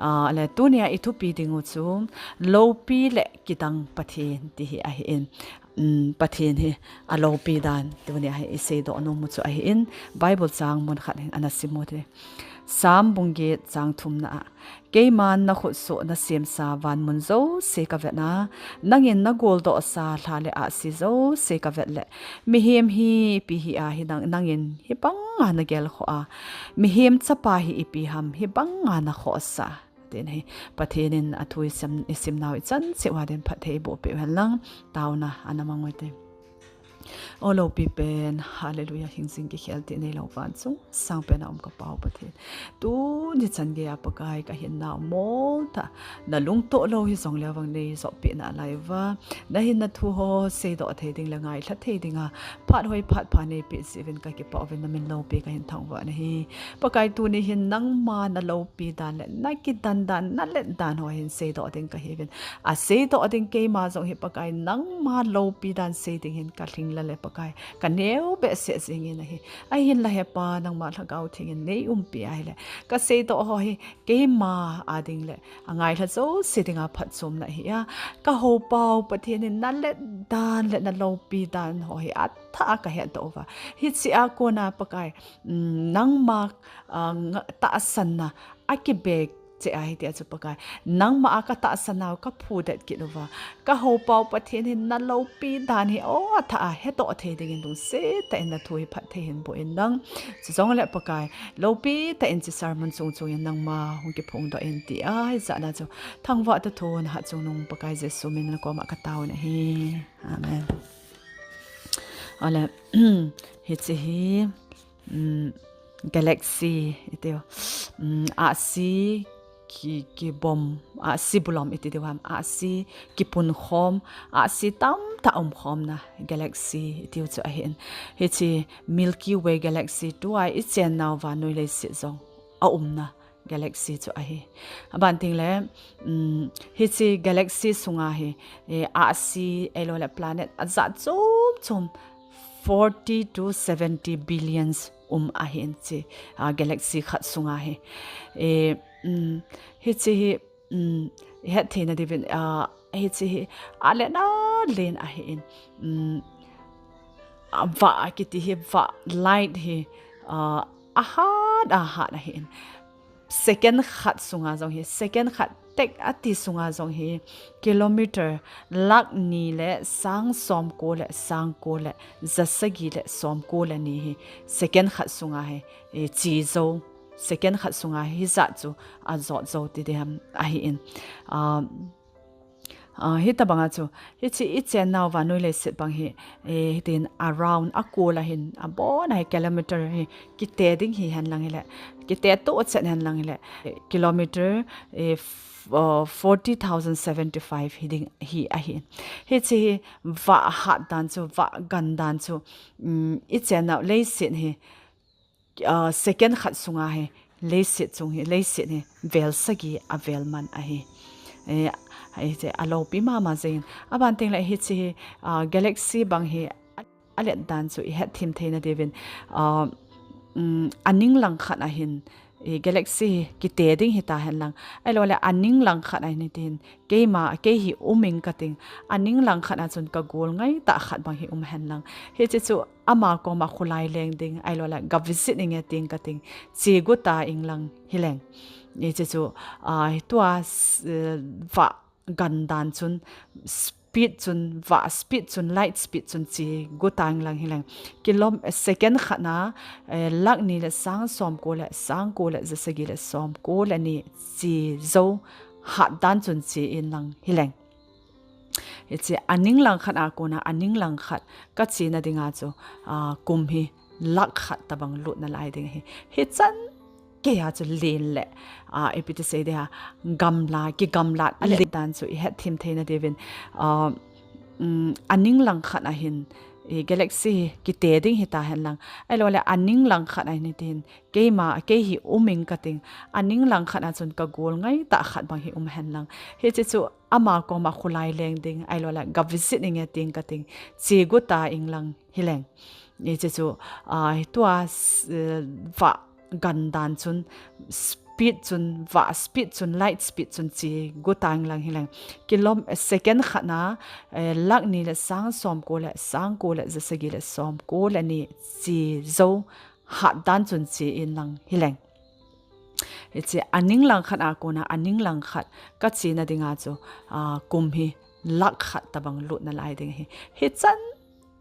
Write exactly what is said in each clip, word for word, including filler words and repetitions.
Ah, le tunia i thupi ding u chu, lopi le kidang Pathen ti hi ahi in. Um, Pathen hi a lopi dan, tunia hi i seidoh nom u chu ahi in, Bible chang mun khat hin ana sim u te. Psalm bung get chang thumna a, Keiman na khutsoh na semsa van mun jouse ka vet a, nangin na goldoh sa lha le ahsi jouse ka vet le, mihem hi ipi hi a hi nang, nangin hi banga na gelkhoh a, mihem chapa hi ipi ham hi banga na khohsa. Tin hi, Pathen in a thu i sim, i sim nau i chan cheh uva din phatthei boh peh u hen lang, taona ana mang u te. O lopi pen, hallelujah, hingjing kikhel tih neilou van chung sang pen a um ka Pa u Pathen. Tuni chan geiya Pakai ka hinna u mol tah, na lungtoh lou hi jong leu vang nei jopeh nalai uva, na hinna thu ho seidoh thei ding le ngailha thei dinga, phat hoi phat pha nei peh jeh uvin ka kipah uvin na min lopi ka hin thangvah na hi. Pakai tuni hin nangma na lopi dan le na kidan dan, na let dan ho hin seidoh ding ka hi uvin. A seidoh ding keima jong hi Pakai nangma lopi dan sei ding hin ka lhingla le Pakai ka neo behseh jing in ahi. Ahinla he Pa nangma Lhagao Theng in nei umpi ahile ka seidoh ho hi keima a ding le a ngailha jouse dinga phatchomna ahi a. Ka houpa u Pathen in na let dan le na lopi dan ho hi athah a ka hetdoh uva. Hiche a kona Pakai, um, nangma, ah, nga-, tahsanna a kibe cheh ahi tia chu Pakai. Nangma a ka tahsan nau ka phudet kit uva. Ka houpa u Pathen hin na lopi dan hi o athah a hedoh thei dingin lungset tah in na thu hi phatthei hin boh in lang. Chujongle Pakai, lopi tah in hiche sermon chung chung in nangma hung kiphongdoh in tia hijat na chu thangvah toh thon hatchungnung Pakai Jesu min na koma ka taona hi. Amen. Ale, hiche hi, um, galaxy, itiu, um, ahsi ki, kibom, ahsi bulom iti diu ham, ahsi kipunkhom, ahsi tamtah umkhomna galaxy itiu chu ahin. Hiche Milky Way galaxy tua i chen nauva nuilei sit jong a umna galaxy chu ahi. Aban tengle, um, hiche galaxy sunga hi, eh, ahsi, ahilou le planet ajat chom chom forty to seventy billions um ahin hiche, ah, galaxy khat sunga hi. Eh, um, hiche hi, um, i het theina diuvin, ah, hiche hi alen alen ahin, um, a vah kiti hi vah light hi, ah, ahat ahat ahin. Second khat sunga jong hi, second khat tek ati sunga jong hi, kilometer lakh ni le sang somko le sangko le jasagi le somko le ni hi, second khat sunga hi, eh, che jou, second khat sunga hi hijat chu ajot jou ti ding ham ahin. Ah, Ah, hitobanga chu, hiche i chen nauva nuilei sit bang hi, eh, hitin around, akol a hin, abon a hi kilometer hi, kite ding hihen lang hile, kite tohchet hen lang hile, eh, kilometer, eh, f-, uh, forty thousand seventy-five hi ding hi ahi. Hiche hi vah hat dan chu, vah gan dan chu, um, i chen nau leiset hi, ah, second khat sunga hi, leiset chung hi, leiset hi, vel sagi avel man ahi. Eh, hiche alopi mama jengin. Aban tengle hiche hi, ah, galaxy bang hi, a, alet dan chu i het thim theina diuvin. Ah, um, aning lang khat a hin, eh, galaxy hi kite ding hita hen lang. Ahilou le aning lang khat a hin hitin, keima, kei hi um ing kating. Aning lang khat a chun ka gol ngaitah khat bang hi um hen lang. Hiche chu ama koma kholai leng ding, ahilou le ga visit inge ting kating. Che got ta ing lang hileng. Hiche chu, ah, tua s-, eh, vah gan dan chun, speed chun, vah speed chun, light speed chun che got ta ing lang hileng. Kilom-, second khat na, eh, lakh ni le sang somko le, sangko le, jasagi le somko le ni che jou hat dan chun che in lang hileng. Hiche aning lang khat a kona, aning lang khat ka chena dinga chu, ah, kum hi lakh khat tobang lut nalai ding ahi. Hichan geiya chu len le, ah, ipi ti sei ding ham, gamla, kigamlat, alet dan chu i het thim theina diuvin, ah, um, aning lang khat a hin, i galaxy hi kite ding hita hen lang. Ahilou le aning lang khat a hin hitin, keima, kei hi um ing kating. Aning lang khat a chun ka gol ngaitah khat bang hi um hen lang. Hiche chu ama koma kholai leng ding, ahilou le ga visit inge ting kating. Che got ta ing lang hileng. Hiche chu, ah, tua s-, eh, vah gan dan chun, s-, speed chun, vah speed chun, light speed chun che gu tang lang hileng. Kilom, eh, second khat na, eh, lakh ni le sang somko le, sangko le, jasagi le somko le ni che jou hat dan chun che in lang hileng. Hiche aning lang khat a kona, aning lang khat ka chena dinga chu, ah, kum hi lakh khat tabang lut nalai ding ahi. Hichan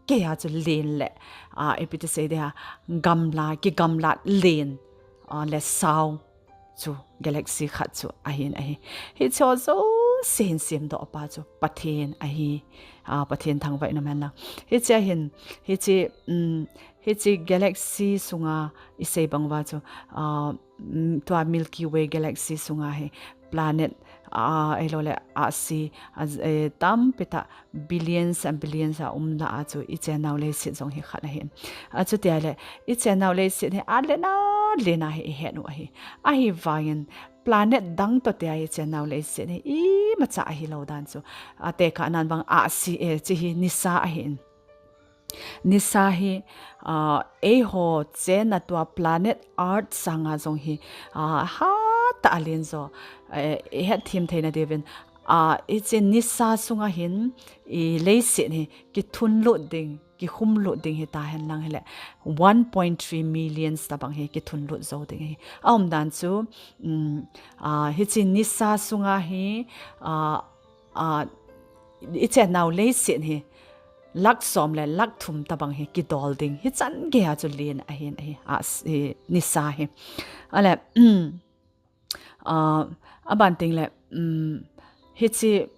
geiya chu len le, ah, ipi ti sei dia, gamla, kigamlat len, ah, le sao chu galaxy khat chu ahin ahi. Hiche jouse hin semdoh pa chu Pathen ahi, ah, Pathen thangvah in umhen lang. Hiche ahin, hiche, um, hiche galaxy sunga isei bang uva chu, ah, mm, tua Milky Way galaxy sunga hi planet, ah, ahilou le ahsi, ah, eh, tampi tah billions and billions a um lah a chu ichenau leiset jong hi khat ahin. Achuti ahile, ichenau leiset hi alen alen a hi ihet u ahi. Ahivangin planet dang toh tia ichenau leiset hi imacha ahilou dan chu, ah, tekahnan vang ahsi, eh, hiche hi nisa ahin. Nisa hi, ah, eiho chenna tua planet Earth sanga jong hi, ah, hatah a len jo, eh, ihet them theina diuvin, ah, hiche nisa sunga hin, i leiset hi kithunlut ding, kikhumlut ding hitahen lang hile, one point three millions tabang hi kithunlut jou ding ahi. Aumdan chu, um, ah, hiche nisa sunga hi, ah, ah, ichenau leiset hi lakh som le lakh thum tabang hi kidol ding. Hichan geiya chu len ahin ahi, ah, s-, hi, nisa hi. Ahile, um, ah, aban tengle, um, hiche,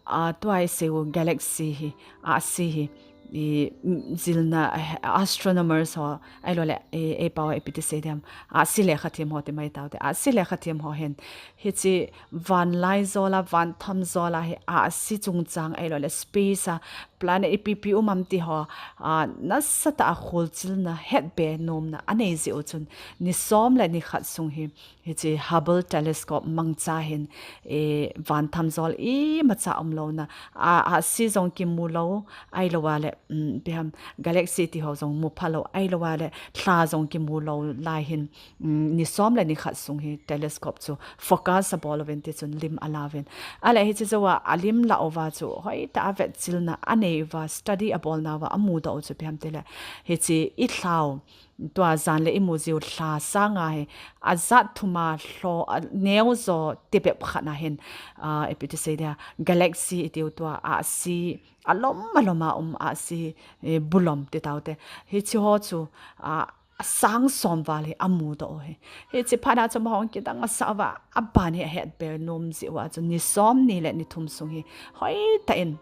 ah, tua isei u galaxy hi, ahsi hi, i, mm, jilna, eh, astronomers ho, ahilou le, eh, eipao a ipi ti sei diam, ahsi lekhathem ho ti mai taute, ahsi lekhathem ho hin, hiche vanlaijol a, vantham jol a hi, ahsi chungchang ahilou le space a, planet ipi ipi um am ti ho, ah, nasatah a kholchilna, hetbe nomna anei jeh u chun, ni som le ni khat sung hi, hiche Hubble telescope mangcha hin, eh, vantham jol imacha umlouna, ah, ahsi jong kimu lou, ahilou le, um, ipi ham, galaxy ti ho jong mu phalou, ahilou le, lha jong kimu lou lai hin, um, ni som le ni khat sung hi telescope chu focus abol uvin tichun lim ala uvin. Ahile hiche jou a alim lah uva chu hoitah a vetchilna anei uva, study abolna uva amudoh u chu ipi ham tile, hiche ilhau, tua jan le imu jiu lha sanga hi, ajat thum a lho, aneo jo tibep khat na hin, ah, ipi ti sei dia, galaxy itiu tua ahsi, alom alom a um ahsi, eh, bulom ti taute. Hiche ho chu, ah, asang som val hi amudoh u ahi. Hiche phat na chu amaho kidang asah uva, aban hi ahetbe nom jeh uva chu ni som ni le ni thum sung hi hoitah in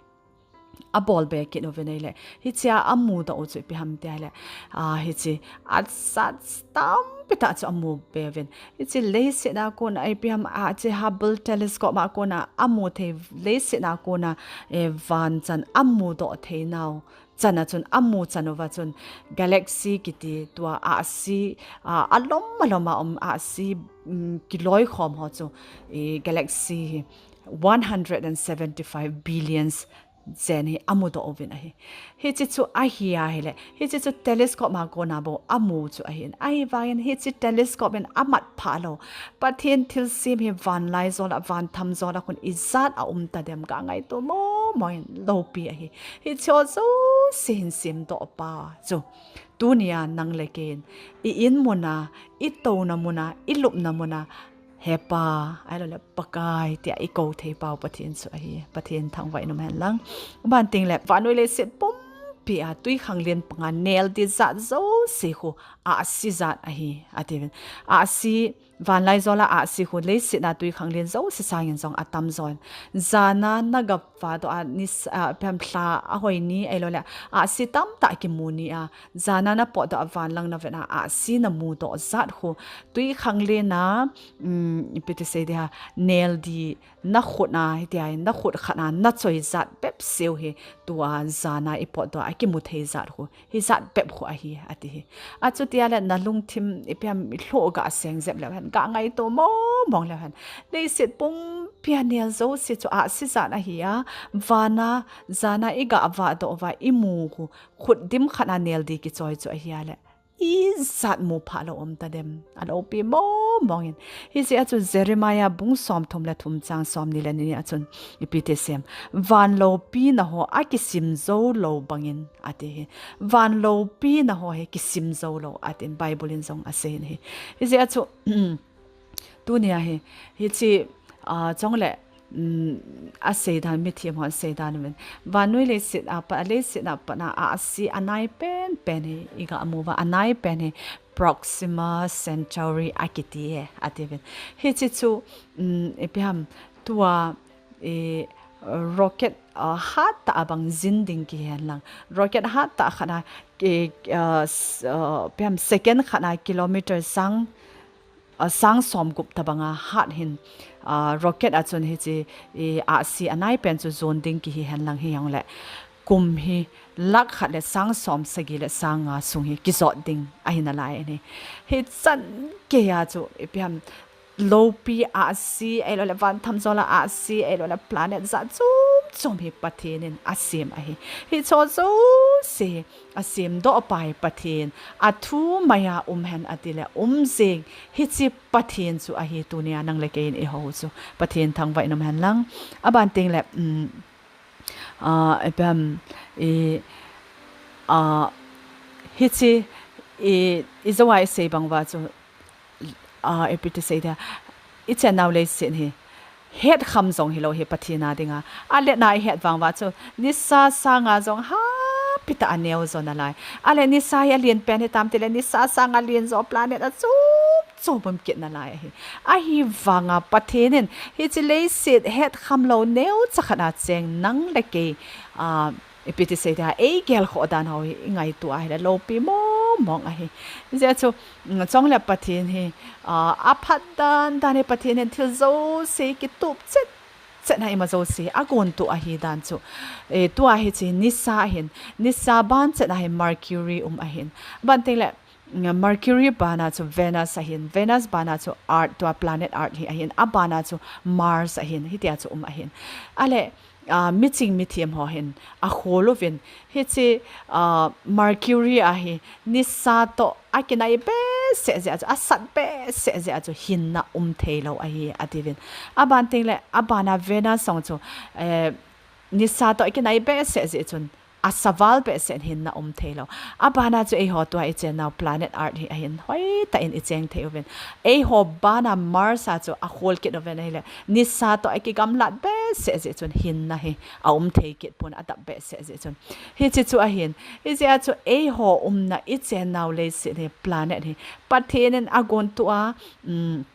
abolbe kit uvin ahile, hichea amudoh u chu ipi ham tia ahile, ah, hiche, ajat tampi tah chu amu be uvin. Hiche leiset a kona, ipi ham, ah, hiche Hubble telescope a kona amu thei, leiset a kona, eh, van chan amudoh theinau chan a chun amu chan uva chun galaxy kiti tua ahsi, ah, alom alom a um ahsi, um, kiloikhom ho chu, eh, galaxy hi one hundred and seventy-five billions jen hi amudoh uvin ahi. Hiche chu ahi ahile, hiche chu telescope a kona bou amu chu ahin. Ahivangin hiche telescope in amat phah lou. Pathen thilsem hi vanlaijol a, vantham jol a khun ijat a um tadem, ga ngaito mong mong in, loupi ahi. Hiche ho jouse hin semdoh pa chu, tunia nang le kei in, i in mun a, i touna mun a, i lupna mun a, He Pa, ahilou le Pakai tia i kou thei pau Pathen chu ahi, Pathen thangvah in umhen lang. Aban tengle, vannoi leiset pumpi a, twikhanglen panga nel ding jat jouse khu, ahsi jat ahi, atiuvin. Ahsi, vanlaijol a ahsi khu, leiset a twikhanglen jouse sangin jong atam jon. Jan a na ga vadoh a, ni s-, ah, ipi ham, lha ahoi ni, ahilou le, ahsi tamtah kimu ni a, jan a na potdoh a, vanlang na vet a, ahsi na mudoh jat khu, twikhanglen a, um, ipi ti sei dia, nel ding, na khut a, hitia, na khut khat a, na choi jat bep seu hi, tua jan a i potdoh a, akimu thei jat khu, hijat bep khu ahi, ati hi. Achuti ahile na lungthim, ipi ham, i lhoh ga seng jep leu hen, ga ngaito mong mong leu hen. Leiset pumpi a nel jouse chu ahsi jat ahi a, van a, jan a i ga vadoh uva, i mu khu, khut dim khat a nel ding kichoi chu ahi ahile, ijat mu phah lou um tadem. Aloupi mong mong in. Hijeh a chu Jeremiah bung som thum le thum chang som ni le ni a chun ipi ti asei em. Van loupina ho akisim jou lou bangin ati hi. Van loupina ho hi kisim jou lou atin Bible in jong asei in ahi. Hijeh a chu, tunia hi, hiche, ah, chong le, um, asei dan, mithem hon asei dan uvin. Vannoi leiset a pat, leiset a pat a ahsi anai penpen hi, iga mu uva anai pen hi Proxima Centauri akiti e, ati uvin. Hiche chu, um, ipi ham, tua, eh, rocket, ah, hat tah a bang jin ding kihen lang. Rocket hat tah khat a, eh, ah, s-, ah, ipi ham, second khat a kilometer sang, ah, sang som gup tabang a hat hin, ah, rocket a chun hiche, eh, ahsi anai pen chu jon ding kihi hen lang hijongle. Kum hi lakh khat le sang som sagi le sang nga sung hi kijot ding ahi nalai ahi. Hichan gei a chu, ipi ham, loupi ahsi, ahilou le van thamjol a ahsi, ahilou le planet jat chom chom hi Pathen in asem ahi. Hicho jouse asem doh pa hi Pathen, athu maiya um hen ati le um jing, hiche Pathen chu ahi tunia nang le kei in ihou chu. Pathen thangvah in um hen lang. Aban teng le, um, ah, ipi ham, i, ah, hiche, i, ijou a isei bang uva chu, ah, ipi ti sei dia, ichennau leiset hi, hetkham jong hilou hi Pathen a dinga. Alet na ihet vang uva chu, nisa sang a jong hapi tah a neo jo nalai. Ale nisa hi alen pen hitam tile, nisa sang a alen jo planet a chom chom um kit nalai ahi. Ahivanga Pathen in, hiche leiset hetkham lou neocha khat a cheng nang le kei, ah, ipi ti sei dia, eigel khoh dan ho hi, ingaito a hile, loupi mong mong ahi. Hijeh a chu, mm, chong le Pathen hi, ah, aphat dan dan hi Pathen in thil jouse kitup chet chet a ima jouse agontoh ahi dan chu. Eh, tua hiche nisa ahin, nisa ban chet a hi Mercury um ahin. Aban teng le, mm, Mercury bana chu Venus ahin, Venus bana chu Earth, tua planet Earth hi ahin, abana chu Mars ahin, hitia chu um ahin. Ale, ah, miching mithem ho hin akhol uvin, hiche, ah, Mercury a hi nisa toh akinai behseh jeh a chu, asat behseh jeh a chu hinna um thei lou ahi, ati uvin. Aban teng le, abana Venus jong chu, eh, nisa toh akinai behseh jeh chun, asa val behseh in hinna um thei lou. Abana chu eiho tua ichennau planet Earth hi ahin hoitah in icheng thei uvin. Eiho bana Mars a chu akhol kit uvin ahile, nisa toh akigamlat behseh jeh chun hinna hi aum thei kit pon, adap behseh jeh chun. Hiche chu ahin, hijeh a chu eiho umna ichennau leiset hi, planet hi, Pathen in agontoh a, um,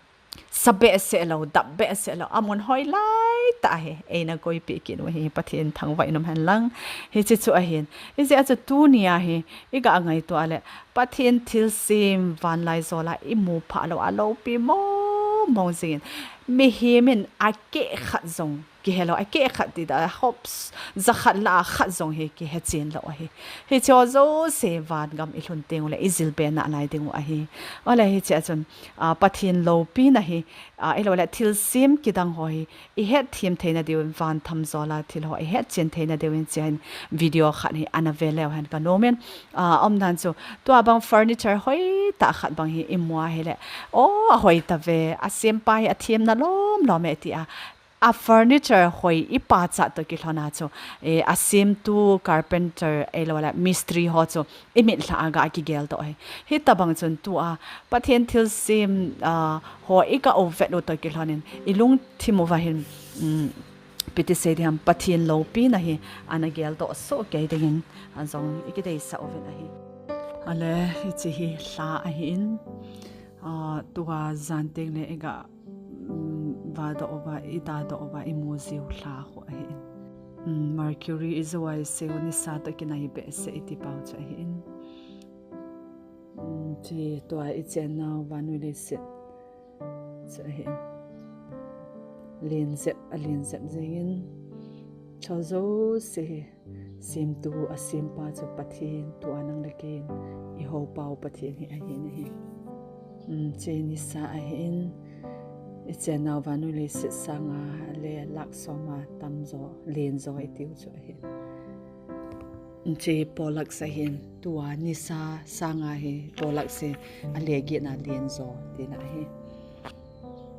sa behseh lou, dap behseh lou, amun hoilai tah hi eina koipeh kit u ahi, Pathen thangvah in um hen lang. Hiche chu ahin, hijeh a chu tunia hi, iga ngaito a le, Pathen thilsem vanlaijol a imu phah lou, aloupi mong mong jingin, mihem in akeh khat jong kihe lou, akeh khat ti da, hops, jakhat lah a khat jong hi kihe chen lou ahi. Hiche jouse van gam ilhun teng ule ijil be nalai ding u ahi. Ole hiche a chun, ah, Pathen loupina hi, ah, ahilou le thilsem kidang ho hi ihet them theina diuvin, van thamjol a thil ho ihet chen theina diuvin hiche a hin video khat hi ana ve leu hen kanom in, ah, umdan chu tua bang furniture hoitah khat bang hi imu a hile, o, ahoi tave, asempa hi athemna lom lom e tia, a furniture hoi ipachat toh kilhon a chu, eh, asemtu carpenter ahilou le mistri ho chu imit lhah a ga kigeldoh ahi. Hitabang chun tua Pathen thilsem, ah, ho iga u vet u toh kilhon in ilungthim uva hin, um, ipi ti sei diham, Pathen loupina hi ana geldoh soh kei dingin, ah, jong ikideisah uvin ahi. Ale, hiche hi lha ahin, ah, tua jan teng le iga, um, vadoh uva, idadoh uva, imu jiu lha khu ahin. Um, Mercury ijou a isei u nisa toh kinai behseh iti pau chu ahin. Um, hiche tua ichennau vannoi leiset chu ahin. Len jep, alen jep jengin. Hiche jouse hi semtu asempa chu Pathen, tua nang le kei in ihou pau Pathen hi ahin ahi. Um, hiche nisa ahin, ichennau vannoi leiset sang a le lakh som a tamjo, lenjo itiu chu ahin. Hiche Pollux ahin, tua nisa sang a hi Pollux hi ale get na lenjo tina ahi.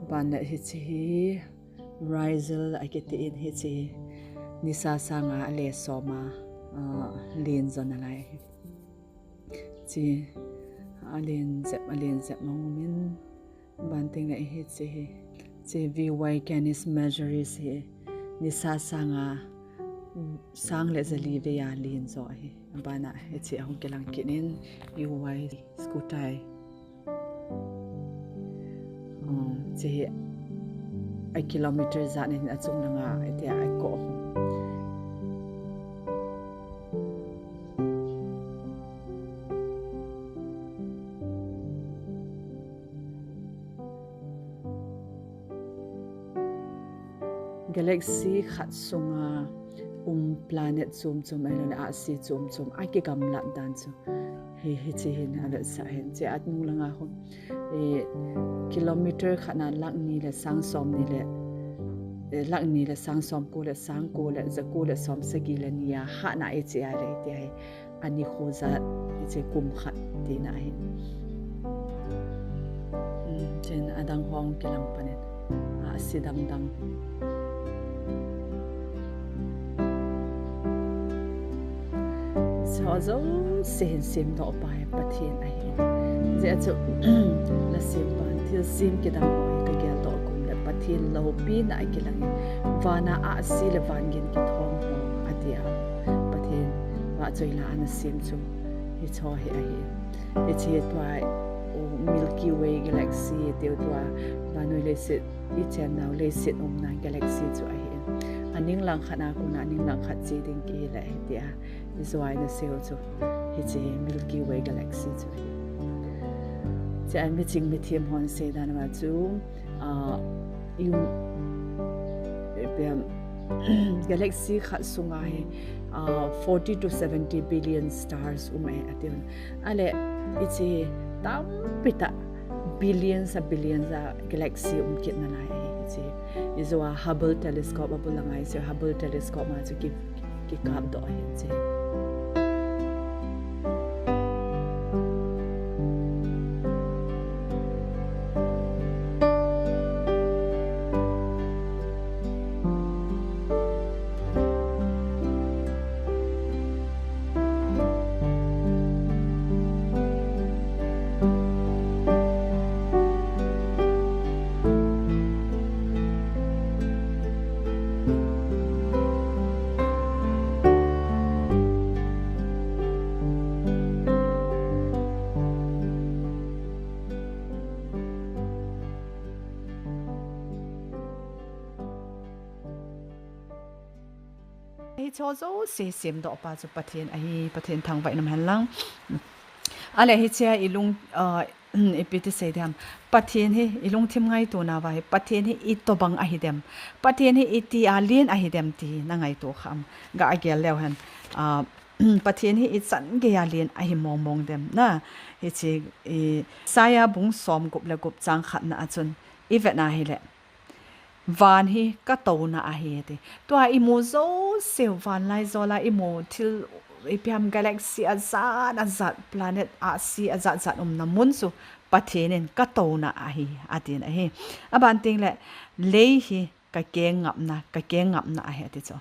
Ban le hiche hi Rizel akiti in, hiche hi nisa sanga ale soma, ah, len jo nalai hi. Hiche alen jep, alen jep mong min. Ban teng le hiche hi, hiche V Y Canis Majoris hi nisa sanga, sang le jali vei a len jo hi. Bana hiche ahung kilang kit in, U Y Scuti. Oh, hiche hi a kilometer jat in achung langa, hitia akoh. Galaxy khat sunga um planet chom chom, ahilouleh ahsi chom chom akigamlat dan chu hi, hiche hin avetsah hin. Hiche anung langa hon, eh, kilometer khat na lakh ni le sang som ni le, eh, lakh ni le sang som ko le sang ko le ja ko le som sagi le ni a hatna hiche a le, hitia hi ani kho jat, hiche kum khat tina hi. Hmm, hichun adang ho kilang panin, ahsi dang dang. Hiche ho jouse hin semdoh pa hi Pathen ahi. Hijeh chun, la sem pan thil sem kidang ho hi kageldoh kum le Pathen loupina akilang in, vana ahsi le van gin kithom ho atia. Pathen vahchoi la ana sem chu hiche ho hi ahi. Hiche tua, oh, Milky Way galaxy tiu tua, vannoi leiset, ichennau leiset umna galaxy chu ahi. Aning langkhat a kona aning langkhat che ding kihi le hitia ijo a ina seiu chu, hiche Milky Way galaxy chu ahi. Hiche a miching mithem hon seidan uva chu, ah, i, ipi ham, galaxy khat sunga hi, ah, forty to seventy billion stars um e atin. Ahile, hiche tampi tah billions a billions a galaxy um kit nalai ahi hiche. Ijo a Hubble telescope abul langa hiche Hubble telescope ma chu ki, kikapdoh ahi hiche. Hiche ho jouse semdoh pa chu Pathen ahi, Pathen thangvah in um hen lang. Ahile hiche a ilung, ah, ipi ti sei ding ham. Pathen hi ilungthim ngaito nauva hi, Pathen hi itobang ahi dem, Pathen hi iti a len ahi dem ti na ngaito kha am. Ga gel leu hen, ah, Pathen hi ichan gei a len ahi mong mong dem na. Hiche, i, Isaiah bung som gup le gup chang khat na a chun ivet na hile, van hi ka touna ahi ati. Tua imu jouseu, van lai jol a imu thil, ipi ham galaxy ajat ajat, planet ahsi ajat jat umna mun chu Pathen in ka touna ahi, atin ahi. Aban teng le, lei hi ka keng ngapna, ka keng ngapna ahi ati chu.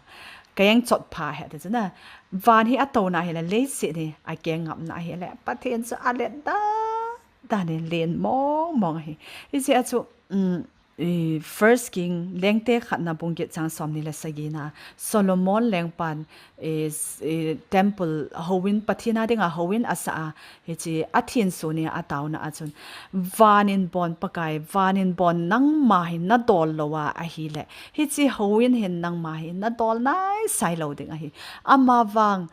Keng chotpha ahi ati chu na. Van hi atouna ahile, leiset hi akeng ngapna ahile, Pathen chu alet dan dan in len mong mong ahi. Hiche a chu, um, i, First King, Lengte khatna bung get chang som ni le sagi na, Solomon lengpan, i, s-, i, temple houin, Pathen a dinga houin asah a, hiche a thenso ni a ataona a chun, van in bon Pakai, van in bon nangma hi nadol lou a ahile, hiche houin hin nangma hi nadol naisai lou ding ahi. Amavang,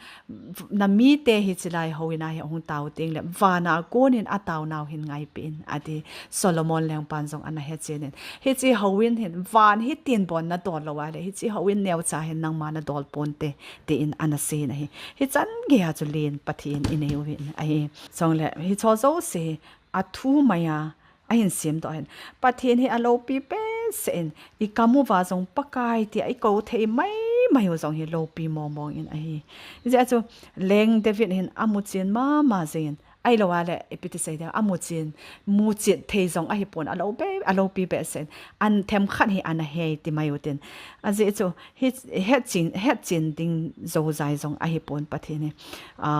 na mite hiche lai houin a hi ahung tao teng le, van a kon in ataonau hin ngaipeh in, ati. Solomon lengpan jong ana hechen in. Hiche houin hin, van hitin bon nadol lou a le, hiche houin neocha hin nangma nadol ponte, tin ana seiyin ahi. Hichan gei a chu len Pathen inei uvin ahi. Chule, hiche ho jouse hi, athu mai a, ahin semdoh ahin. Pathen hi aloupi behseh in, ikam uva jong Pakai tia ikou thei mai mai u jong hi loupi mong mong in ahi. Hijeh a chu, Leng David hin amuchen mama jeng in, Ahilou a le, ipi ti sei dia, amu chin, mu chin thei jong ahi pon, alo be, alo pi be sen, an themkhat hi ana hei ti mai u tin. Ajeh chu, hi, het chin, het chin ding jo jai jong ahi pon Pathen hi. A,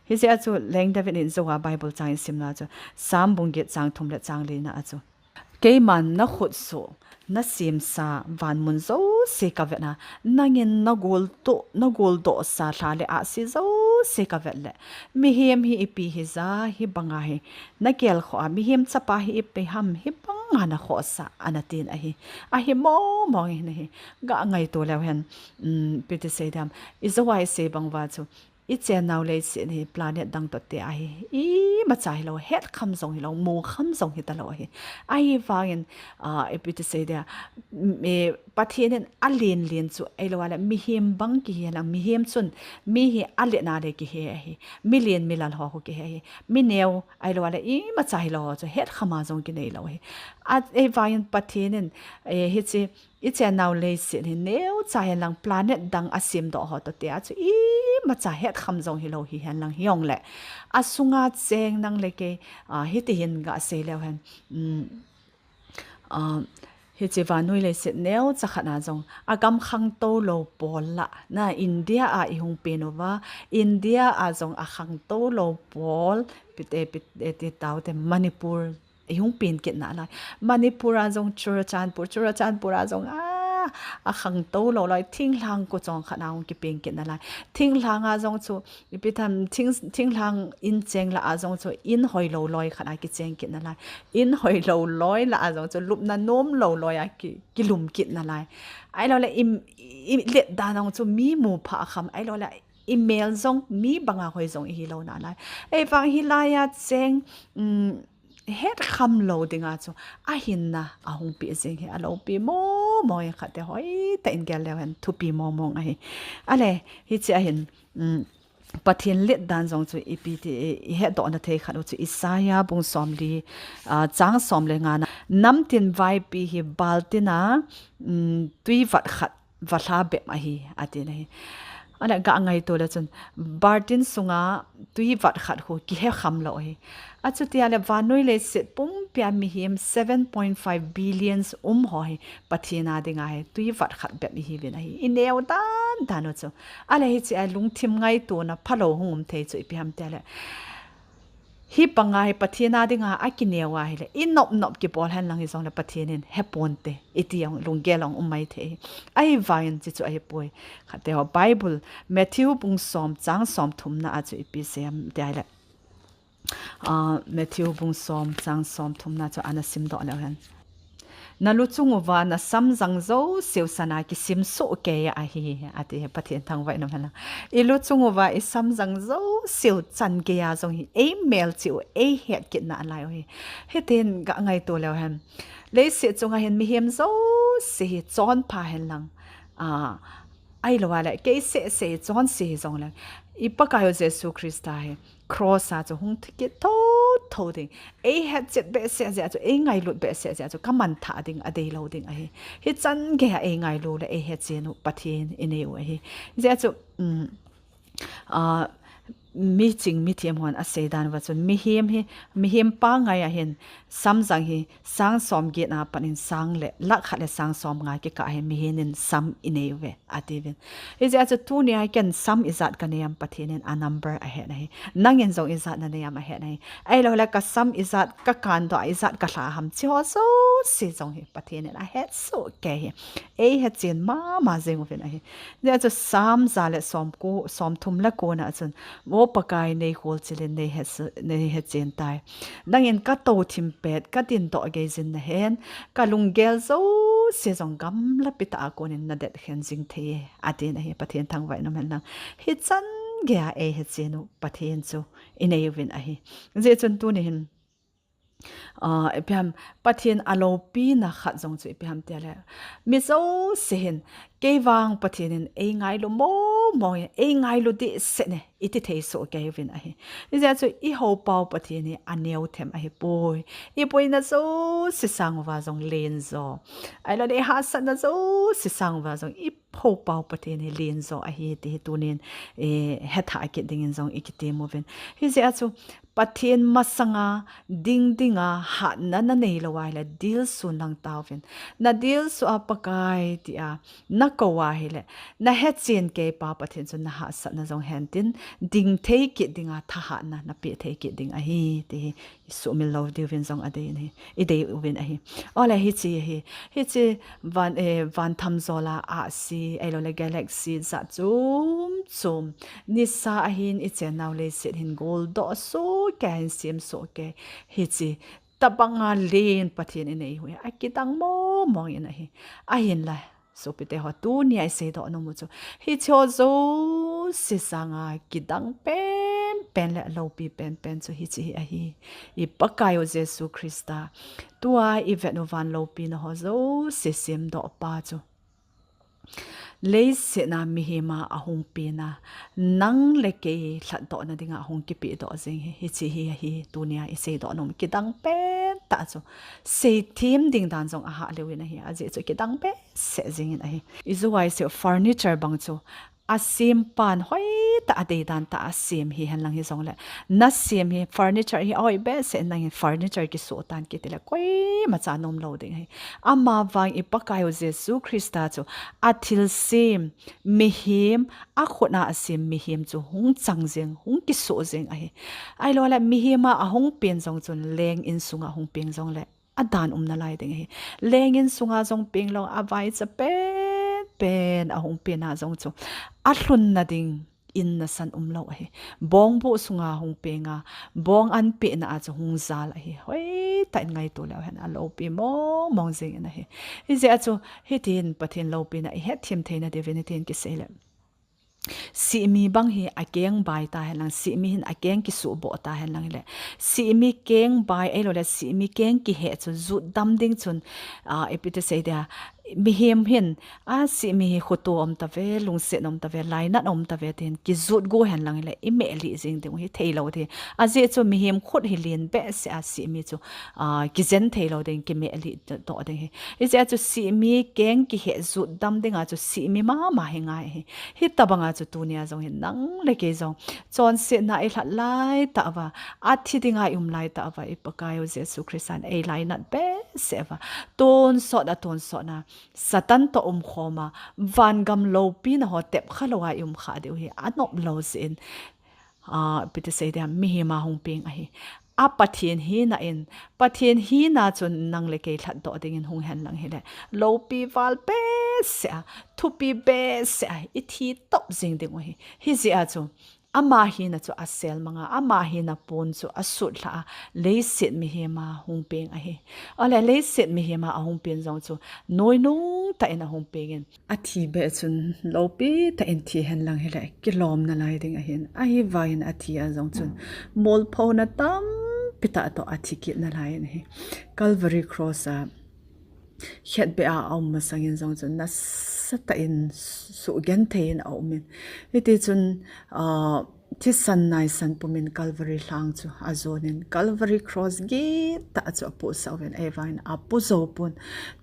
hijeh a chu, Leng David in jo a Bible chang i sim na chu, Psalm bung get chang thum le chang li na a chu. Keiman na khut soh, na semsa van mun jouse ka vet na, nangin na gol to, na gol doh sa lha le ahsi jouse ka vet le, mihem hi ipi hi ja hi banga hi, na kel khoh a, mihem chapa hi ipi ham hi banga na khoh sa, ana tin ahi. Ahi mo mo hin ahi, ga ngaito leu hen, um, ipi ti sei diam, i jo a i sei bang uva chu, i chennau leiset hi planet dang toh te ahi. Imacha hilou, het kham jong hilou, mu kham jong hita lou ahi. Ahivangin, ah, ipi ti sei dia, mm, eh, Pathen in alen len chu, ahilou a le, mihem bang kihe lang, mihem chun, mi hi alet na le kihe ahi. Milen milal ho khu kihe ahi. Mineo, ahilou a le, imacha hilou ho chu, het kham a jong kinei lou ahi. Ahivangin Pathen in, eh, hiche, i chennau leiset hi neocha hen lang planet dang a sem doh ho toh te a chu imacha het kham jong hilou hi hen lang hi ong le. A sunga cheng nang le kei, ah, hiti hin ga sei leu hen. Um, ah, hiche vannoi leiset neocha khat na jong a gam khangtou lou pol la. Na India a i hung pen uva, India a jong a khangtou lou pol, pite, pite, ti tau te Manipur, i hung pen kit nalai. Manipur a jong Churachandpur, Churachandpur a jong a, a khangtou lou loi, thinglhang ko chong khat na hung kipen kit nalai. Thinglhang a jong chu, ipi tham, thing, thinglhang in cheng la a jong chu, in hoilou loi khat a kicheng kit nalai. In hoilou loi la a jong chu, lupna nom lou loi a ki, kilum kit nalai. Ahilou le, i, i let dan jong chu, mi mu pha kham, ahilou le, i mel jong, mi banga hoi jong i hilou nalai. Ahivang hilai a cheng, um, het kham lou dinga chu, a hinna, a hung pi jing hi, a loupi mo mo e khat te hoitah in gel leu hen, thupi mo mo ahi. Ale, hiche a hin, um, Pathen let dan jong chu ipi ti, i, i hetdoh na thei khat u chu Isaiah bung som li, ah, chang som le nga na. Namtin vaipi hi baltin a, um, tui vat khat va lha bep ahi, ati na hi. Ana ga ngaito le chun, baltin sunga tui vat khat khu kihe kham lou ahi. Achuti a le vannoi leiset pumpi a mihem seven point five billions um ho hi, Pathen a dinga hi, tui vat khat bep ihi uvin ahi. I neo dan dan u chu. Ale hiche a lungthim ngaito na phalou hung um thei chu ipi ham ti a le. Hi banga hi Pathen a dinga a kineo a hile, i nop nop kibol hen lang hi jong le Pathen in he ponte, iti ong lunggel ong um mai thei. Ahivangin hichu ahi poi. Khat te ho Bible, Matthew bung som, chang som thum na a chu ipi sei ham ti a hile. Ah, Matthew bung som, chang som thum na chu ana sim doh leu hen. Na luchung uva na samjang jouseu sana kisim soh kei ahi, ati hi Pathen thangvah in um hen lang. I luchung uva i samjang jouseu chan geiya jong hi, ei melchih u, ei het kit nalai u hi. Hitin ga ngaito leu hen. Leiset chunga hin mihem jouse hi chonpha hen lang. Ah, ahilou a le, kei seh seh hi chonse hi jong le. I Pakai u Jesu Christa hi. Cross a chu hung thi kit tho tho ding. Ei hetchet behseh jeh a chu, ei ngailut behseh jeh a chu, ka manthah ding, a deilou ding ahi. Hichan geiya ei ngailu le, ei hetchen u, Pathen i nei u ahi. Jeh a chu, um, ah, miching mithem hon a sei dan uva chun, mihem hi, mihem pangai a hin, samjang hi, sang som get na pat in sang le, lakh khat le sang som nga kikah hi, mihem in sam i nei uve. Ati uvin. Hijeh a chu tuni a hi ken sam ijat ka nei am Pathen in a number ahet na hi. Nangin jong ijat na nei am ahet na hi. Ahilou le ka sam ijat ka kan doh a ijat ka lha ham chi ho jouse jong hi Pathen in ahet soh kei hi. Ei hetchen mama jing uvin ahi. Hijeh a chu Psalm ja le som ko, som thum le ko na a chun. Vo Pakai nei khol chilin nei het, nei hetchen tai. Nangin ka tou thim pet, ka din doh gei jin na hen. Ka lunggel jouse jong gamla pi tah a konin na det khen jing thei e, ati na hi Pathen thangvah in um hen lang. Hichan geiya ei hetchen u Pathen chu i nei uvin ahi. Jeh chun tuni hin, ah, ipi ham, Pathen a loupina khat jong chu ipi ham ti a le. Mi jouse hin, kei vang Pathen in ei ngailu mo mo e, ei ngailu dehset e. I ti thei soh kei uvin ahi. Hijeh a chu i houpa u Pathen hi a neo them ahi poi. I boina jouse sang uva jong len jo. Ahilou le i hahsatna jouse sang uva jong i, pho pau Pathen hi len jo ahi ti hi tunin, eh, hetha kit dingin jong i kitem uvin. Hijeh a chu Pathen masanga ding dinga hatna na neilou ahile dilsu lang tauvin. Na dilsu a Pakai tia na kou ahile, na hechen kei pa Pathen chu na hahsatna jong hen tin, ding thei kit dinga thahatna na pe thei kit ding ahi ti hi i sumil lou diuvin jong adei in ahi, i dei uvin ahi. Ole hiche hi, hiche van, eh, van thamjol a ahsi, ahilou le galaxy jat chom chom, nisa ahin i chennau leiset hin goldoh soh kei, hin sem soh kei. Hiche tabanga len Pathen i nei u hi akidang mong mong in ahi. Ahinla, sopite ho, tunia i seidoh nom u chu, hiche ho jouse sanga kidang pen pen le loupi pen pen chu hiche hi ahi. I Pakai u Jesu Christa, tua i vet u van loupina ho jouse semdoh pa chu, leiset a mihem a ahung pen a, nang le kei lhatdohna dinga ahung kipehdoh jeng hi, hiche hi ahi, tunia i seidoh nom kidang pen tah chu. Seithem ding dan jong ahah lheh in ahi, ajeh chu kidang behseh jeng in ahi. I jou a i sei u furniture bang chu, asem pan hoitah a deidan tah a sem hihen lang hijongle, na sem hi furniture hi ahoi behseh in nangin furniture kisoh tan kiti le koimacha nom lou ding ahi. Amavang i Pakai u Jesu Christa chu athilsem mihem, akhut a asem mihem chu hung chang jeng, hung kisoh jeng ahi. Ahilou le mihem a ahung pen jong chun leng insunga ahung peng jongle adan um nalai ding ahi. Leng insunga jong peng lou, avaicha pen pen ahung pen a jong chu alhunna ding in nasan umlou ahi. Bongbuh sunga hung peng a, bong an pehna a chu hung jal ahi. Hoitah in ngaito leu hen, aloupi mong mong jeng in ahi. Hijeh a chu hitin Pathen loupina i hetthem theina diuvin hitin kisei le, sihmi bang hi akeng bai tahen lang, sihmi hin akeng kisuhboh tahen lang hile, sihmi keng bai ahilou le sihmi keng kihe chu jutdam ding chun, ah, ipi ti sei dia, mihem hin, asihmi hi khoto um tave, lungset um tave, lainat um tave tin kijut go hen lang hile, i mehlih jeng ding u hi theilou ding. Ajeh chu mihem khut hi len behseh a sihmi chu, ah, kijen theilou ding, kimehlih doh ding hi. Hijeh a chu sihmi keng kihe jutdam dinga chu sihmi mama hi ngai ahi. Hitobanga chu tunia jong hin nang le kei jong chonsetna i lhat laitah uva, athi dinga i um laitah uva, i Pakai u Jesu Christan eilainat behseh uva, tonsot a tonsot a Satan toh umkhom a, vangam loupina ho tepkha lou a i um kha diu hi anop lou jeh in, ah, ipi ti sei dia, mihem a hung peng ahi. A Pathen hina in, Pathen hina chun nang le kei lhatdoh dingin hung hen lang hile, loupi val behseh a, thupi behseh a i thi top jeng ding u ahi. Hijeh a chu ama hina chu asel mang a, ama hina pon chu asutlha a, leiset mihem a hung peng ahi. Ole leiset mihem a ahung pen jong chu noinung tah in ahung peng in, athi beh chun loupi tah in thi hen lang hile, kilom nalai ding ahin. Ahivangin athi a jong chun molphouna tampi tah toh athi kit nalai in ahi. Calvary Cross a khetbeh a aum masangin jong chun nasatah in suhgenthei in aumin. Hitichun, ah, thisan naisan pumin Calvary lhang chu ajonin, Calvary Cross gittah chu apohsah uvin, ahivangin apo joupon,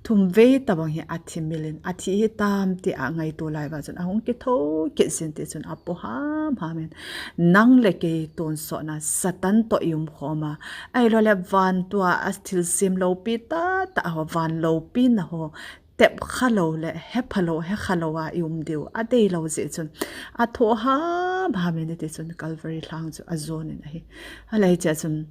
thumvei tobang hi athimilin, athi hitam tia angaito lai uva chun ahung kitho kit jin tichun apo hamhamin, nang le kei tonsotna Satan toh i umkhom a, ahilou le vantua athilsem loupi tahtah ho, van loupina ho tepkha lou le hepha lou, hekha lou a i um diu adeilou jeh chun, atho hamhamin hitichun Calvary lhang chu ajonin ahi. Ahile hichea chun,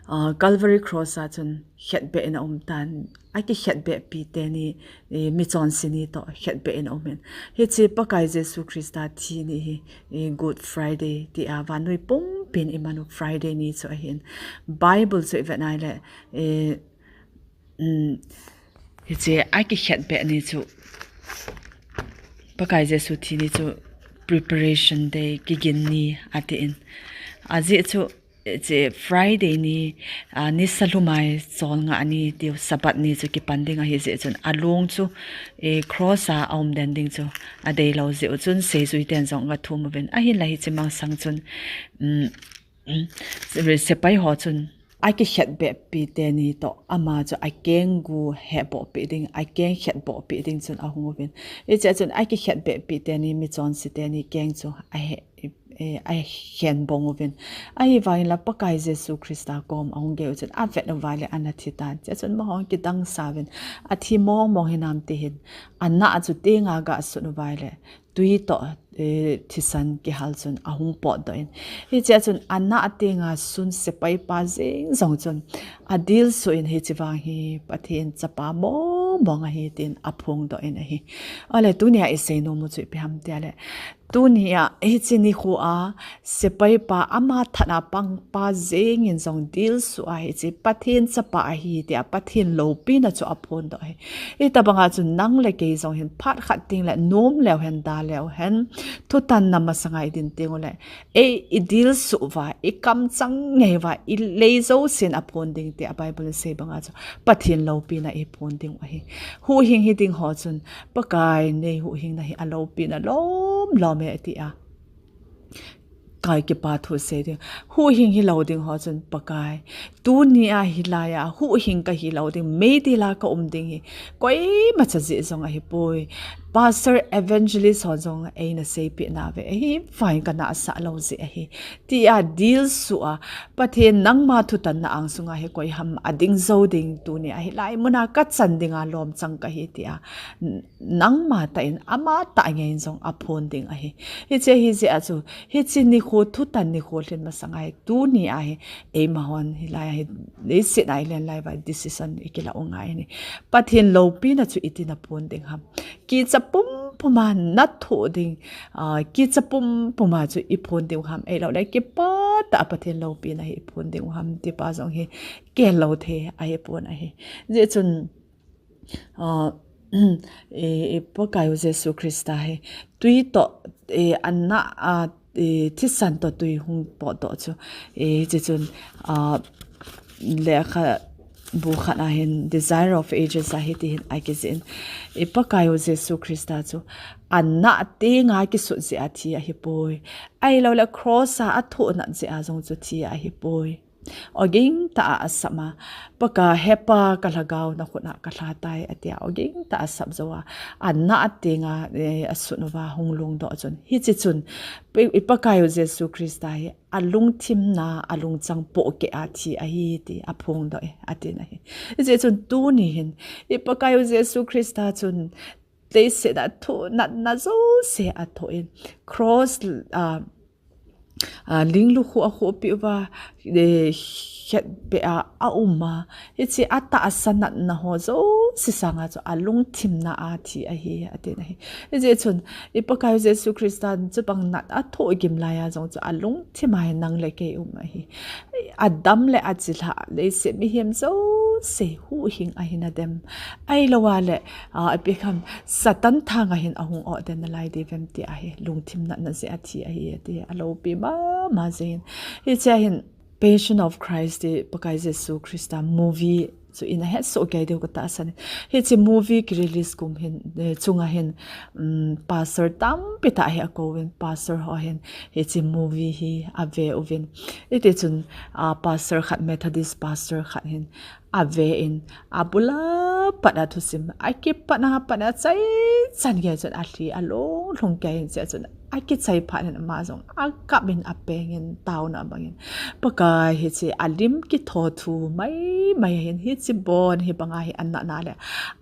ah, Calvary Cross a chun khetbeh in aumtan, akikhetbehpi teni, eh, michonse ni toh khetbeh in aumin. Hiche Pakai Jesu Christa thi ni hi, eh, Good Friday tia vannoi pumpin imanu Friday ni chu ahin. Bible chu ivet nai le, eh, um, hiche akikhetbeh ni chu, Pakai Jesu thi ni chu Preparation Day, kigin ni atin. Ajeh chu, hiche Friday ni, ah, nisa lhumai cholngah ni tiu Sabbath ni chu kipan ding ahijeh chun along chu, eh, cross a aumden ding chu adeilou jeh u chun seijuiten jong agathum uvin. Ahinla hiche masang chun, um, sepai ho chun akikhetbehpi teni toh ama chu akeng gu hehbohpi ding, akeng khetbohpi ding chun ahung uvin. Hichea chun akikhetbehpi teni michonse teni keng chu ahe, eh, akhen bong uvin. Ahivangin la Pakai Jesu Christa kom ahung gei u chun avet uva le ana thi tan. Hichea chun amaho kidang sa uvin. Athi mong mong hinam ti hin. Anah chu tenga ga sun uva le. Tui toh, eh, thisan kihal chun ahung potdoh in. Hichea chun anah tenga sun sepaipa jeng jong chun adilsuh in hiche vang hi Pathen chapa mong mong ahi tin aphongdoh in ahi. Ahile tunia isei nom u chu ipi ham tia le. Tunia hiche nikho a sepaipa ama thanah pangpa jengin jong dilsuh a hiche Pathen chapa ahi tia Pathen loupina chu aphondoh ahi. Hitabanga chu nang le kei jong hin phat khat teng le nom leu hen da leu hen thutanna masanga idin teng ule. Ei, idilsuh uva, ikamchang ngei uva, ilei jousen aphon ding tia Bible in asei banga chu Pathen loupina iphon ding u ahi. Huhhing hiding ho chun, Pakai nei huhhingna hi aloupina lom lom e tia. Kai kipa thu sei ding. Huhhing hilou ding ho chun Pakai. Tunia hilaiya, huhhing kahilou ding. Meidila kaum ding hi. Koimacha jeh jong ahipoi. Pastor evangelist ho jong eina seipeh nauve. Ahivangin kanasah lou jeh ahi. Tia dilsuh a. Pathen nangma thutanna angsunga hi koi ham ading jou ding tunia hilai muna kachan dinga lomchang kahi tia. Nangma tah in ama tah ngeiyin jong aphon ding ahi. Hiche hijeh a chu, hiche nikho thutan nikho lhin masanga hi tunia hi, eimahon hilai a hi, leiset a ilen lai uva decision ikila u ngai ahi. Pathen loupina chu itin aphon ding ham. Kicha pumpuma nathoh ding, ah, kicha pumpuma chu iphon ding u ham. Ahilouleh kipah tah a Pathen loupina hi iphon ding u ham. Tipa jong hi, kihellou thei ahipon ahi. Hijeh chun, ah, eh, eh, Pakai u Jesu Christa hi tui toh, eh, anah, ah, eh, thisan toh tui hung potdoh chu, eh, hiche chun, ah, lekhabu khat a hin Desire of Ages a hiti hin akijih in, eh, Pakai u Jesu Christa chu anah tenga kisut jeh a thi ahipoi. Ahilouleh cross a athoh nat jeh a jong chu thi ahipoi. Oging tah a asap a, Pakai hepa kalhagao nakhut a kalha tai atia, oging tah a asap jou a, anah tenga, eh, asut uva hung lungdoh chun. Hiche chun, i, i Pakai u Jesu Christa hi, alungthimna, alungchang pohkeh a thi ahi ti, aphongdoh e, atin ahi. Hijeh chun tuni hin, i Pakai u Jesu Christa chun, leiset a thoh natna jouse athoh in, cross, ah, ah, ling lukhuh akhuhpeh uva, eh, khetbeh a aum a, hiche atahsa natna ho jouse sanga chu alungthimna a thi ahi, atin ahi. Hijeh chun, i Pakai u Jesu Christa chubang nat athoh gim laiya jong chu alungthim a hin nang le kei um ahi. Adam le achilhah leiset mihem jouse huhhing ahin adem. Ahilouleh, ah, ipi ham, Satan thanga hin ahung otden nalai diu vem tia hi, lungthim natna jeh a thi ahi, ati, aloupi mama jeh in. Hichea hin Passion of Christ ti Pakai Jesu Christa movie chu ina hesoh kei diu katahsan in. Hiche movie kirelease kum hin, eh, chunga hin, um, pastor tampi tah hi akouvin, pastor ho hin hiche movie hi ave uvin. Hiti chun, ah, pastor khat, Methodist pastor khat hin ave in, abul a pat a thusim, akipat a pat a achaichan gei chun alhi alung lhung kei in, hichea chun akichai phat in ama jong akap in apeng in taona bangin, Pakai hiche alim kitho thu mai mai hin hiche bon hibanga hi anatna le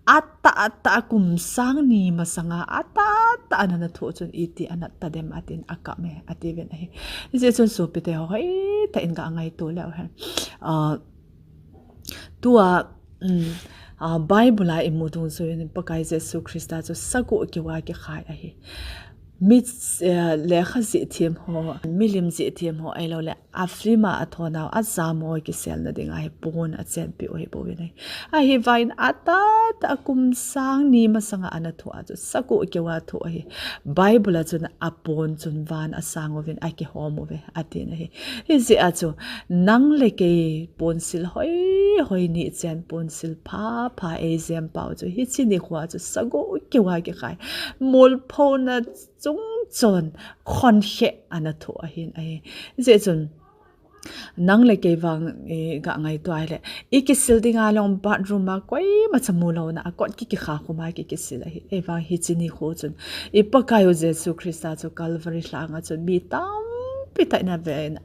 atah atah a kum sang ni masanga atah atah a ana thoh chun iti anat tadem atin akap e, atiuvin ahi. Hijeh chun sopite ho, hoitah in ga ngaito leu hen. Ah, tua, um, ah, Bible a imu dungjuiyin Pakai Jesu Christa chu sagoh keu a kikhai ahi. Mi, eh, lekha jih them ho, milim jih them ho, ahilouleh a film a athonau ajam ho kiselna dinga hi pon achenpeh u ahibouvin ahi. Ahivangin atah atah a kum sang ni masanga ana thoh a chu sagoh keu a thoh ahi. Bible a chun apon chun van asang uvin akihom uve, atin ahi. Hijeh a chu nang le kei ponsil hoi hoi nichen ponsil pha pha eijem pau chu hiche nikho a chu sagoh keu a kikhai, molphona chungchon khonkhe ana thoh ahin ahi. Hijeh chun Nang le kei vang, eh, ga ngaito ahile, i kisil dinga long bathroom a koima cha mu louna, a kot ki kikha khum a ki kisil ahi. Ei vang hiche nikho chun, i Pakai u Jesu Christa chu Calvary lhanga chun mi tampi tah in ave in,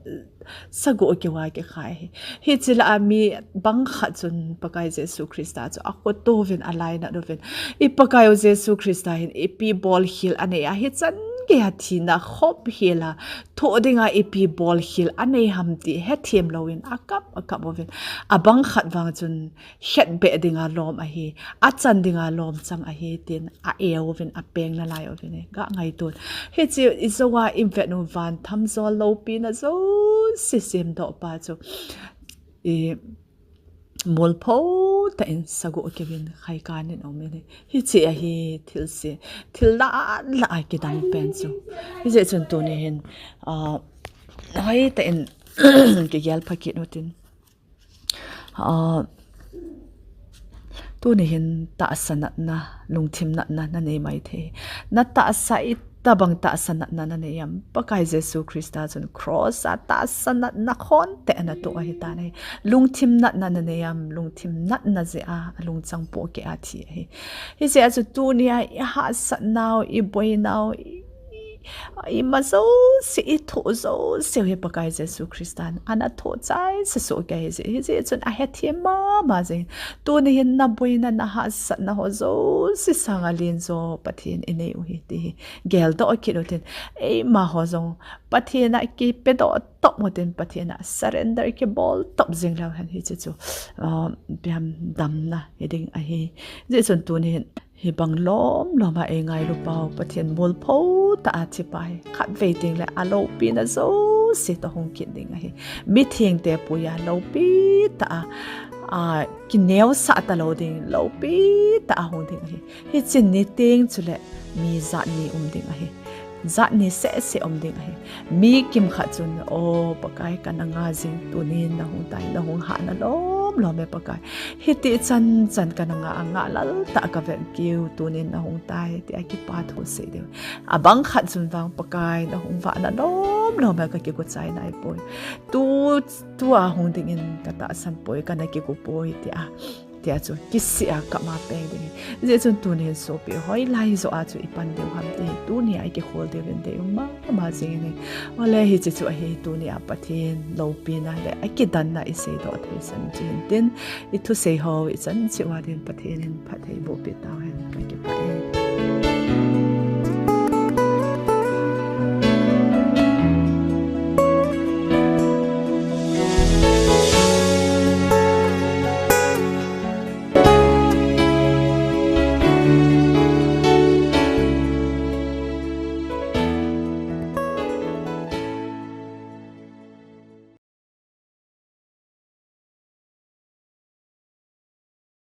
sagoh keu a kikhai ahi. Hiche lah a mi bang khat chun Pakai Jesu Christa chu akhoto uvin, alainat uvin, i Pakai u Jesu Christa hin ipi bolkhel anei a, hichan gei a thina khop hel a thoh dinga ipi bolkhel anei ham ti hethem louvin akap, akap uvin. Abang khat vang chun khetbeh dinga lom ahi, achan dinga lom chang ahi tin a-e uvin, apeng nalai uvin, eh, ga ngaito un. Hiche i jou a i vet u van thamjol loupina jouse semdoh pa chu, i, molpho tah in sagoh keu in khai kan in um in, hiche ahi thilse, thil lah lah a kidang pen chu. Hijeh chun tuni hin, ah, hoitah in kigel pha kit utin. Ah, tuni hin tahsa natna, lungthim natna nanei mai thei. Na tahsa, itobang tahsa natna nanei ham? Pakai Jesu Christa chun cross a tahsa natna khonte ana toh ahitan ahi. Lungthim natna nanei ham? Lungthim natna jeh a alungchang pohkeh a thi ahi. Hijeh a chu tuni a i hahsatnau, i boinau, i, i, ima jouse, i thoh jouse u hi Pakai Jesu Christan ana thoh chaisa soh kei ahi. Hijeh chun ahethem mama jeng. Tuni hin na boina, na hahsatna ho jouse sanga lenjo Pathen inei u ahi ti hi geldoh kit utin, eima ho jong Pathen a kipedoh top utin, Pathen a surrender kibol top jing leu hen hiche chu, ah, ipi ham, damna hiding ahi. Hijeh chun tuni hin hibang lom lom a eingailu pau Pathen molpho tah a thi pa hi khatvei tengle aloupina jouse toh hung kit ding ahi. Mithengte puia loupi tah a, a, kineosah talou ding, loupi tah a hung ding ahi. Hiche ni teng chule mi jat ni um ding ahi. Jat ni sehseh um ding ahi. Mi kimkhat chun, O Pakai, kana nga jing, tunin nahung tai, nahung hahna lom lom e Pakai. Hiti chan chan kana nga a, ngahlel tah a kavet keu, tunin nahung tai, tia kipathu sei diu. Abang khat chun vang, Pakai, nahung vahna lom lom e, kakigo chai naipoi. Tu, tua hung dingin katahsan poi, kana kigo poi, tia, tia chu kisih a kap a peng ding ahi. Hijeh chun tuni hin sopi, hoilai joh a chu ipan diu ham ti hi tuni a ikikhol diuvin deium mama jing in. Ole hiche chu ahi, tuni a Pathen loupina le akidanna iseidoh theisan chu hintin, ithusei ho ichan cheh uva din Pathen in phatthei boh peh tauhen, kakipah e.